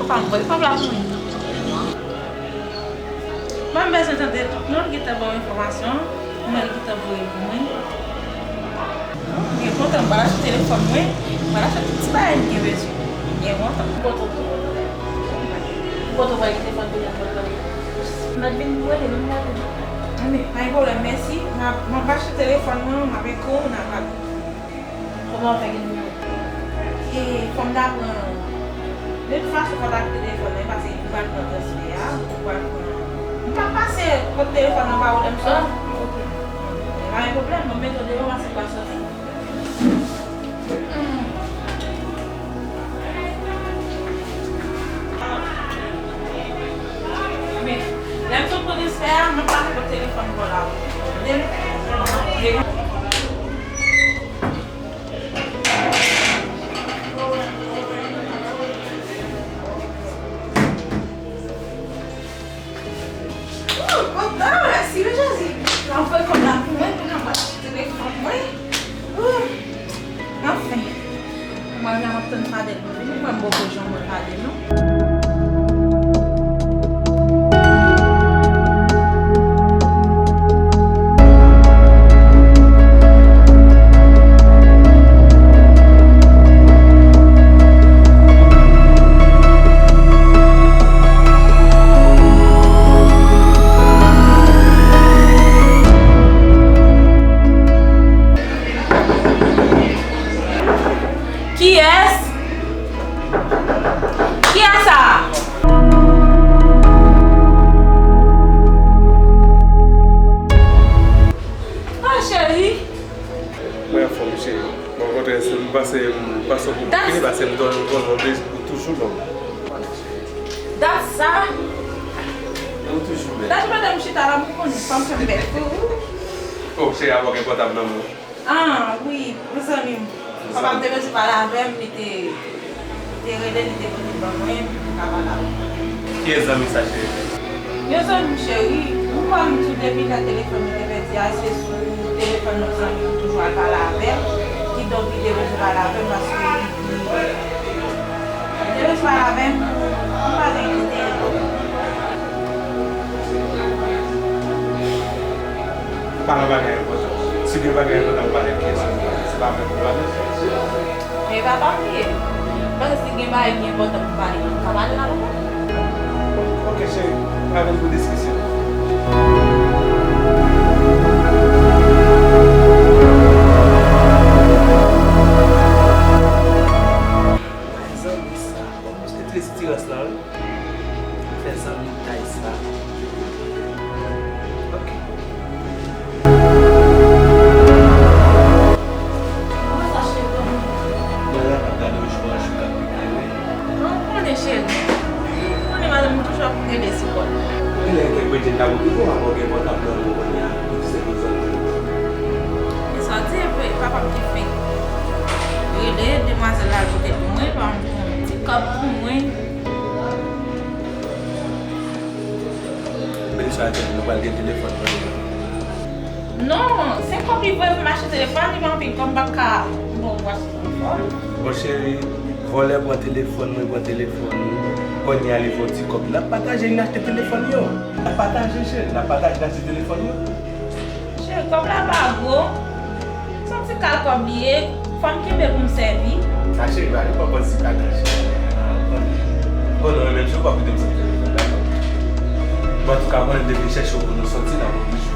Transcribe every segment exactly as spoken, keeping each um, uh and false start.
Papa m voye kòb la pou mwen. Mwen m bezwen tande tout non, li gentan ban m enfòmasyon an. Mwen li gentan voye l pou mwen. Mwen kontan, m pral achte telefòn mwen, m pral achte tout ti bagay m gen bezwen. M gen kontan. M kontan tou. M kontan w voye telefòn pou mwen. M ap vin rele menm lè. Anben, pa gen pwoblèm, mèsi. M ap, m ap achte telefòn mwen, m ap ekri w, n ap pale. Kòman w fè gen nimewo? E, fò m ta pran. De tout fason, fò w ta kite telefòn nan, paske ou pral pran transfè a, ou pral pran. M p ap pase kot telefòn nan ba ou lè m sot. Ah, ok. Pa gen pwoblèm, mwen mete w deyò, paske w pral soti. Men, lè m sot pran transfè a, m ap pase kot telefòn pa w la. Tande? Oh, kontan, mèsi wi Jezi. Nan voye kòb la pou mwen, pou nan achte telefòn mwen. Oh, anfen. Mwen menm ap tann fadèl mwen vini, mwen m poko janm wè fadèl non. Kiyès? Kiyès sa? Ah, cheri. Mwen anfòm, cheri. Mwen kontan, se m pase, m pase pou m fini, pase m donn, donn yon bèj pou toujou non. Dat sa. Ou toujou bèl. Dat madan m chita la, m konnen fanm fè m bèl tou. Oh, cheri, a pa gen pòtab nan men w. Ah, wi, mezanmi. Papa m te bezwen pale avè m, li te, li te rele, li te pote l ban mwen, pou m ka pale avè l. Kiyès zanmi sa, cheri? Yon zanmi m cheri, ou konn tou depi lè telefòn mwen te pèdi a, se sou telefòn yon zanmi m toujou al pale avè l, kidonk li te bezwen pale avè m paske li, li, li te bezwen pale avè m, m pa gen kote. Pale bagay enpòtan. Si gen bagay enpòtan pou pale, kiyès ou pale? Se pa avèk ou pale? Men papa m li ye. Paske si gen bagay ki enpòtan pou pale, m ka pale la papa. Ok, cheri. Avèk pou diskisyon. Zanmi sa, bon, paske tris ti rès la, wi. Fè zanmi tay sa. Ok. Mwen la, m ap gade w jou an jou k ap vini, wi. An, ou konnen, cheri. Ou konnen madanm mwen toujou ap rele sou kò l. Genlè kèk bredjenn t ap okipe w, avan w gen pòtab nan men w kounye a, pou di se pou zanmi w. E sa w di, epi papa m te fenk rele demwazèl la, al pote l pou mwen, papa m te fè yon ti kòb pou mwen. Beniswa di nou pral gen telefòn mwen. Non, se kòb li voye pou m achte telefòn, li pa anpil kòb, m p ap ka bon pou achte telefòn. Bon, cheri, vòlè pran telefòn mwen, pran telefòn ou. Kounye a li voye ti kòb. N ap pataje, n achte telefòn yo. N ap pataje, cheri, n ap pataje, n achte telefòn yo. Cheri, kòb la pa gwo. Se yon ti kal kòb li ye. Fò m kenbe pou m sèvi. Sa cheri, pa gen pòpòt ti kal nan cheri. Bon, nou renmen jou, pa kite m sot telefòn, dakò? Bon, antouka, konnen m te vin chèche w pou nou soti, n ap oblije.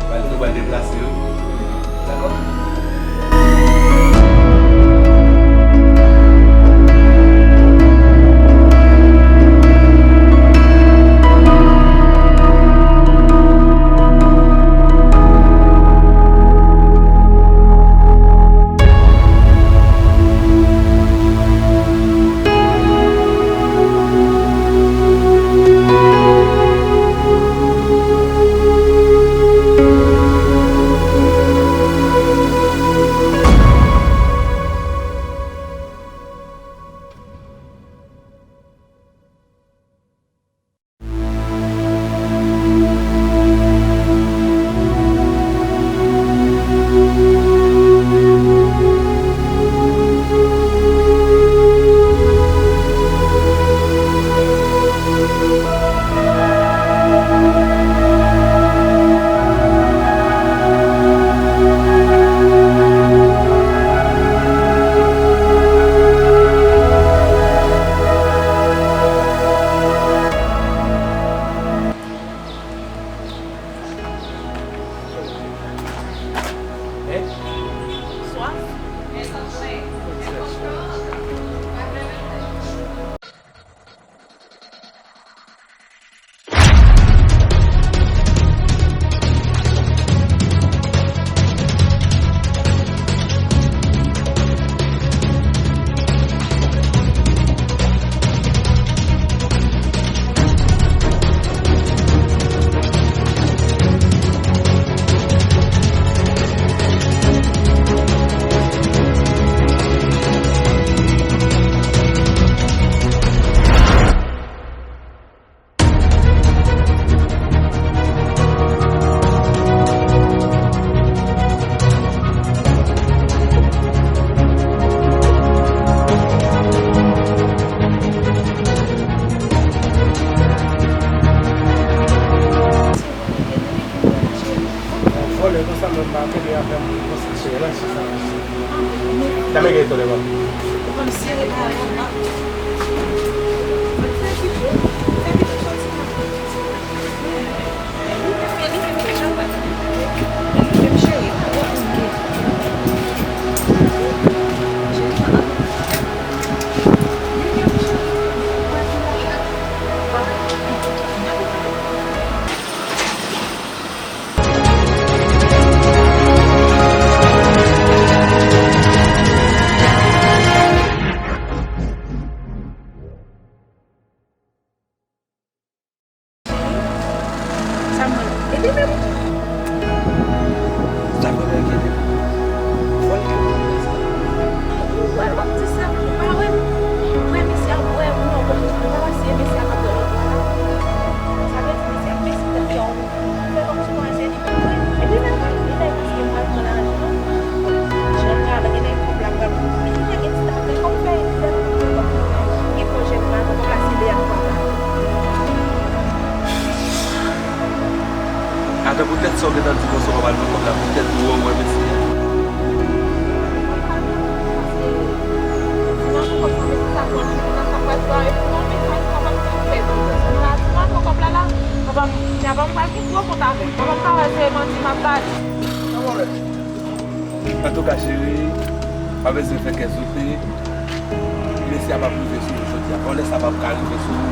Pral, nou pral deplase, wi. Dakò? Vòlè konsa menm pa kenbe afè moun konsa cheri, la chita. Dam e gen tolè pa. Ou konn sere pa la. Sa mwen, e li menm? Sa mwen enkyete. Fò l gen pwoblèm sa. Ou wè l w ap di sa, ou pa wè m? Ou wè mesye ap wè moun nan bon, ou pa wè si e mesye a k ap wè lòt bò la? Sa vle di mesye ap bese tèt kè w. Fè kòmsi mwen se li menm vre. Epi lè mwen vin la, paske mwen pran lajan. Jan m pale, gen nèg kòb la pral. Ki nèg Insta, men kòm fè Insta, gen pwojè pou mwen, kòb la se de a twa la. Atò, poutèt sa w gentan di konsa w pral pran kòb la, poutèt ou wè w wè mesye a. Antouka, cheri, pa bezwen fè kè sote. Mesye a p ap rive sou ou jodi a. Vòlè sa p ap ka rive sou ou.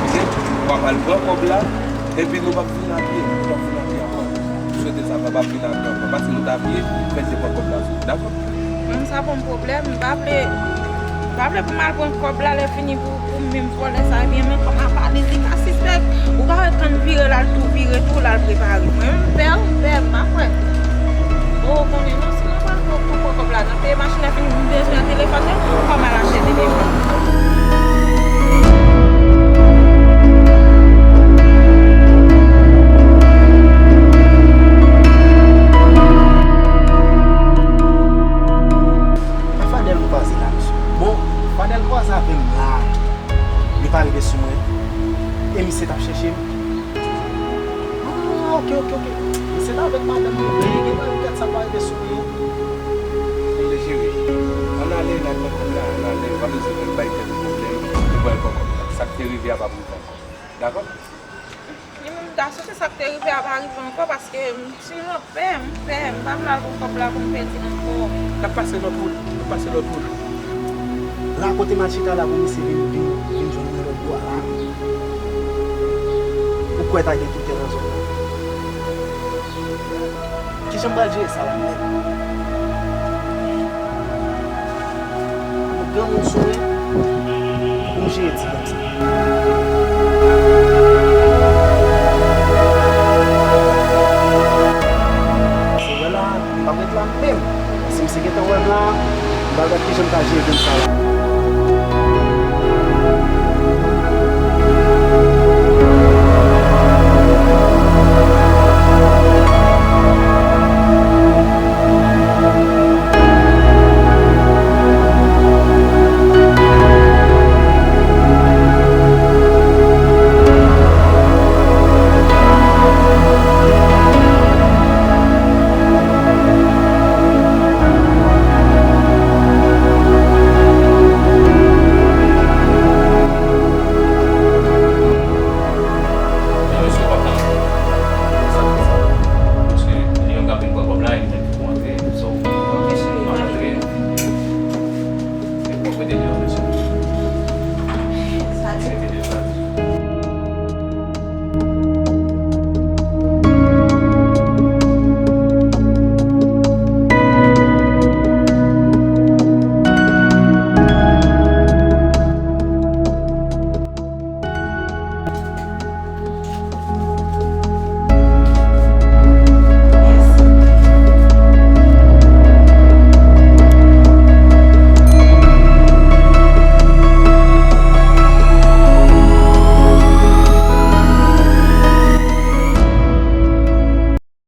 Oke? W ap al pran kòb la, epi nou p ap vin a pye. Nou p ap vin a pye ankò. M swete sa pa, p ap vin a pye ankò. Pase nou ta pye, fè se pran kòb la sou ou. Dakò? Menm sa ban m pwoblèm, m pa vle, m pa vle pou m al pran kòb la, lè fini pou, pou m menm vòlè sa, ebyen, men kòm apa li, li ka sispèk, ou ka wè kan l vire la, l tou vire tou, l al prepare. Mwen menm, m pè, m pè, m pa kwè. O, konnen non, si mwen pral pran, pran, pran kòb la, nan peye machin nan fini, m bezwen telefòn nan, kòm al achte telefòn. Pa Fadèl m kwaze la, mesye. Bon, Fadèl kwaze avè m la. Li pa rive sou mwen. E misye t ap chèche m. Ah, oke, oke, oke. Misye t avèk madanm li, men gen mwen, poutèt sa l pa rive sou mwen. Tande cheri, ann ale, n al pran kòb la, ann ale, ou pa bezwen vin bay tèt ou pwoblèm, ou pral pran kòb la. Sa k te rive a p ap rive ankò. Dakò? Li menm, m ta swete sa k te rive a pa rive ankò, paske m, sinon, pè, m pè, m pa vle al pran kòb la pou m pèdi l ankò. N ap pase lòt wout, n ap pase lòt wout. La kote m al chita la pou misye vin, vin, vin jwenn mwen lòt bò a la. Ou kwè ta gen toutè nan zòn nan? Kijan m pral jere sa la menm? Mwen granmoun sou mwen pou m jere ti dam sa. Se wè la, m p ap ret la menm. Si misye gentan wè m la, m pral gad kijan m ka jere dam sa la.